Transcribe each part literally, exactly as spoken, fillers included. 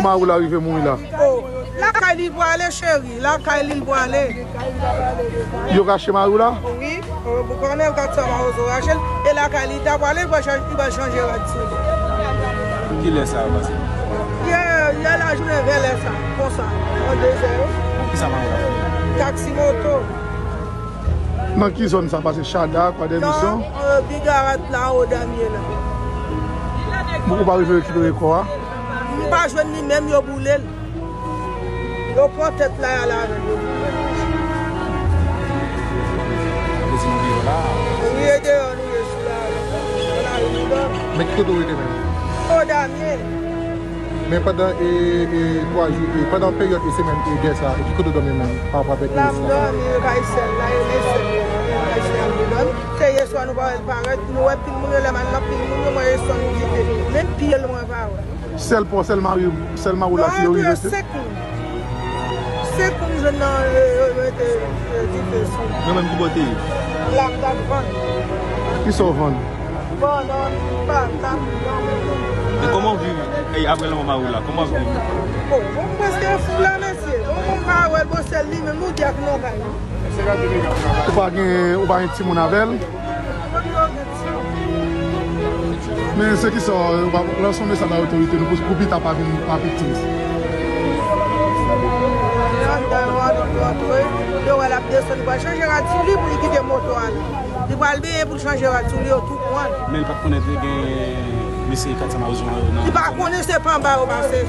Mari w la rive mouri la. Oh, lakay li pwale, cheri. Lakay li l pwale. Yo rache mari w la? Wi, ou konnen kat san mawozo rache l. E lakay li ta pwale, li pral chanje, li pral chanje rad sou li. Kilè sa a pase? Yè, yè lajounen vè lè sa, konsa, an de zè yo. Kisa mari w la fè? Taksi moto. Nan ki zòn sa pase? Chada, Kwadèmisyon? Non, euh, Bigarat la, Odamye la. Bon, ou pa rive rekipere kò a? M pa jwenn li menm, yo boule l. Yo pran tèt la, y al avè l, yo boule l. Sa vle di nou deyò la? Wi, e deyò nou ye sou la, nan lari nou dòmi. Men ki kote w rete menm? Odamye. Men pandan, e, e, twa jou, e, pandan peryòd e semèn e gè sa, e ki kote w dòmi menm pa rapò avèk la, m dòmi kay sè l la, e men sè l yo, kay sè l yo dòmi. Se yèswa nou pa wè l parèt, nou wè pil moun yo, lè m al nan pil moun yo, mwen yèswa nou kite. Men pye l mwen pa wè. Sèl pa w, sèl mari, sèl mari w la ki yo rive te? Senk moun. Senk moun jwenn nan, e, yo, yo te, e, dife sou. Mwen menm ki bò te ye? La m t ap vann. Kisa w vann? Bon, non, pa, pa, non, men non. E kòman w viv, e, apre lanmò mari w la? Kòman w ap viv? Bon, bon, m prèske fou la, mesye. Bon, bon, m pa wè l, bon, sèl li menm, nou di ak non kay li. Ou pa gen, ou pa gen timoun avè l? Men se kisa, ou pa, lanse yon mesaj bay otorite nou pou, pou pita pa vin, pa viktim. Yo wè l ap desann, li pral chanje rad sou li pou li kite moto a la. Li pral benyen pou l chanje rad sou li, yo tou pran l. Men li pa t konnen te gen mesye kat san mawozo an yo nan. Li pa konnen se pa anba yo pase,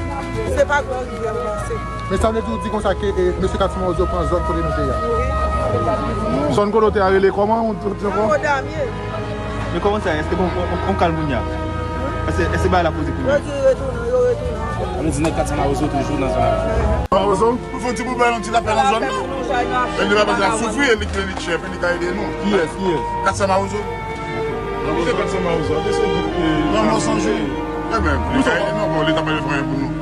se pa Gran Rivyè yo pase. Men sa vle di, ou di konsa ke, e, mesye kat san mawozo pran zòn kote nou te ye a? Wi. Zòn kote w te a rele kòman, ou di ankò? Nan Odamye. Men kòman sa, èske bon, on, on, on kal moun ya? Èske, èske bagay la poze kounye a? Yo di retounen, yo retounen ankò. Sa vle di nèg kat san mawozo toujou nan zòn la. Mawozo? Pou fè yon ti bout bay yon ti lapè nan zòn nan. E li pa pase ap soufri, e li, e li chèf, e li ka ede nou. Kiyès, kiyès? Kat san mawozo. Kite kat san mawozo, ap desann, e, nan mò san jou. Ebyen, li ka ede nou, bon, li ta pale franyen pou nou.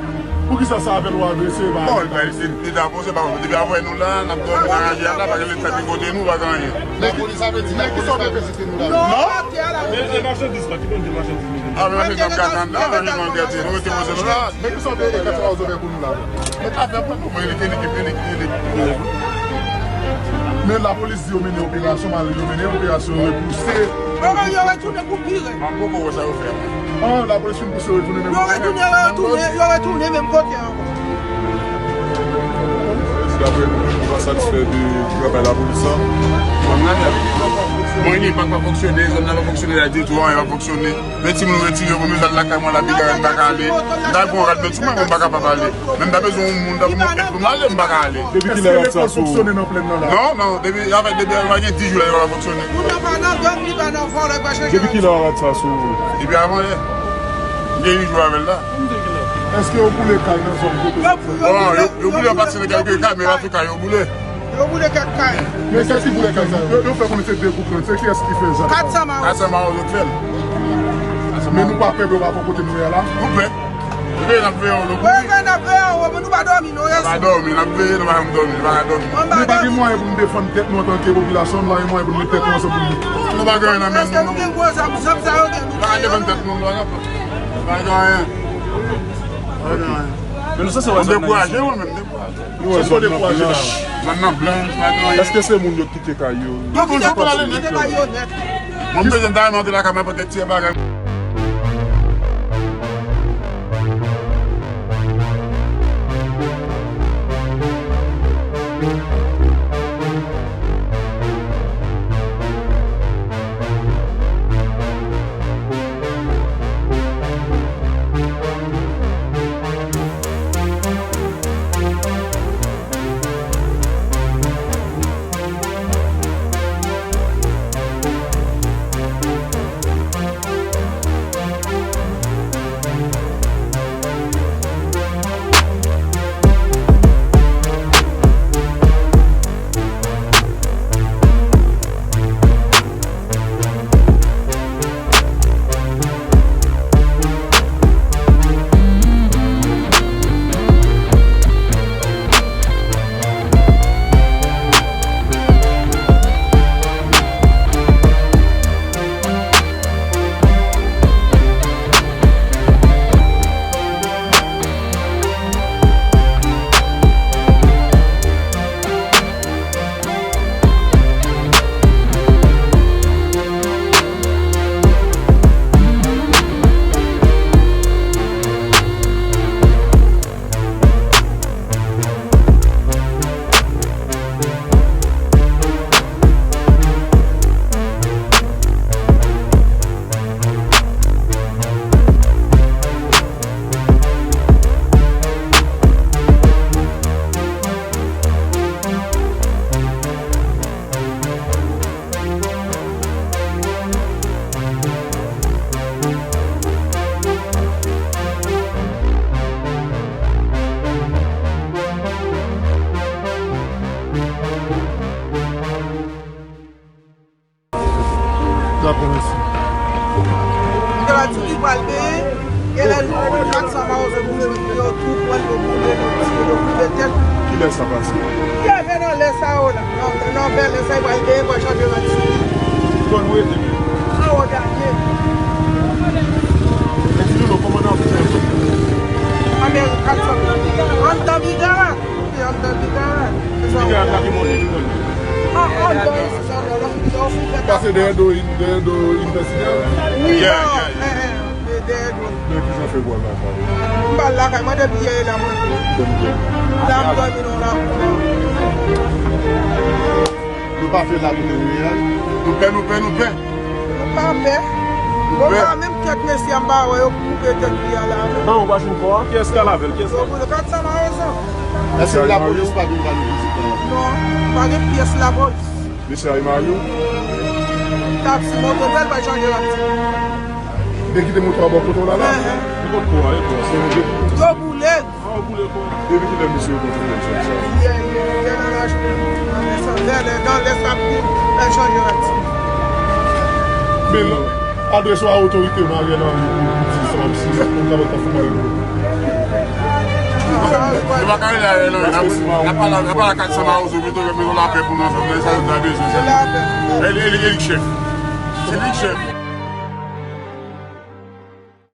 Poukisa sa avè l ou adrese, ba? Bon, li ta, li, li ta poze, ba, depi avè nou la, n ap dòmi nan raje a la, pa gen leta ki kote nou, pa gen anyen. Men ki sa vle di, men ki sa w vle fè site nou la? Non. E, e machandiz la, ki konn di machandiz nou? A, men machandiz n ap gate anndan, anyen nou gate, nou rete poze nou la. Men ki sa w vle e kat san mawozo fè pou nou la? Men afè pou nou, mwen, li te, li te, li te, li te. Men lapolis di yo mennen operasyon, malgre yo mennen operasyon, yo repouse. Yo, yo retounen pou pi rèd. Mwen poko wè sa yo fè. An, lapolis fin pouse yo retounen menm kote. Yo retounen, yo retounen, yo retounen menm kote ankò. Daprè nou, nou pa satisfè de travay lapolis la. Mwen, li pa, pa fonksyone, zòn nan pa fonksyone, la di tou, anyen pa fonksyone. Men timoun retire pou nou, zòn lakay mwen la, piga, m pa ka ale. M ta pran rad, men sou mwen, mwen pa kapab ale. Men m ta bezwen yon moun, ta pou mwen, pou m ale, m pa ka ale. Depi kilè rad sa sou ou? Non, non, depi, anfèt, depi, pa gen dis jou la, li pa fonksyone. Moun nan pa nan gang, li pa nan vòlè, li pa chèche. Depi kilè rad sa sou ou? Depi avan yè. M gen uit jou avè l la. Èske yo boule kay nan zòn kote? Bon, yo, yo boule yon pati nan kèk kay, men pa tout kay yo boule. Yo boule kèk kay. Men kiyès ki boule kay sa yo? Yo, yo fè konnen se de gwoup lan. Se kiyès ki fè sa? Kat san mawozo. Kat san mawozo k fè l. Men nou pa pè pou yo pa pran kote nou ye a la? Nou pè. Veye n ap veye yo, nou. Wi, veye n ap veye yo, men nou pa dòmi, non, yè swa. Nou pa dòmi, n ap veye, nou pa janm dòmi, nou pa ka dòmi. Nou pa gen mwayen pou nou defann tèt nou antanke popilasyon, nou pa gen mwayen pou nou met tèt nou ansanm pou nou. Nou pa gen anyen nan men nou. Èske nou gen gwo zam, zam sa yo gen, nou pa ka defann tèt nou, nou pa gen, nou pa gen anyen. Nou dekouraje, mwen menm, dekouraje. Nou wè zòn nan blanch. Zòn nan blanch, pa gen anyen. Èske se moun yo ki kite kay yo? Yo kite kay yo nèt. Mwen, m bezwen ta renmen antre lakay mwen, pote ti bagay. Sa kòmanse. Gen lè ti ki pral peye, gen lè nou pran kat san mawozo nou fè yo tou pran yo boule, yo tiye, yo koupe tèt. Kilè sa pase? Yè, men nan lè sa yo la. Nan, nan vè lè sa yo pral peye, pral chanje rad sou li. Bon, nou rete byen. An wò, gade. E di nou non, kòman n ap fè? Anmè, kat san. Anndan Bigara. Anndan Bigara. Bigara, sa ki monte, ki monte. An, anndan, se sa, lè w fin fè. Pase dèyè do, dèyè do Inivèsite a? Wi, yeah, non, yeah, yeah. Eh, eh, dèyè do. Men ki jan fè w al lakay? M pa al lakay, mwen depi yè la mwen. Bon, bon. La m dòmi nan lakou. Nou pa fè la pou nou ye a. Nou pè, nou pè, nou pè. Nou pa pè. Bon, pa menm tèt mesye a m pa wè yo koupe tèt li a la. Ban yon machin fò a. Kiyès k al avè l? Kiyès k al? Yo boule kat san mawozo. Èske lapolis pa vin ba nou vizit la? Non, pa gen pyès lapolis. Mesye a e mari w? Taksi, moto, bèl bay chanje taksi. Li te kite moto a bò kote w la la? Ehh. Li kot kò a, li kot kò a. Yo boule. An, ou boule kò. Depi kilè misye yo kontinye jwèt sa? Yè, yè, yè nan lajounen. Nan lè sa, lè, lè, nan lè sa, pou, lè chanje rad. Men non, adrese w a otorite Ariel Henry pou, pou di sa, si sa konn sa, pa fè mal. Nou pa ka rele Ariel Henry, n ap, n ap pale, n ap pale a kat san mawozo, mete, mete lapè pou nou, sa, sa, sa, bezwen, sa. E li, e li, e li k chèf. Se li k chèf.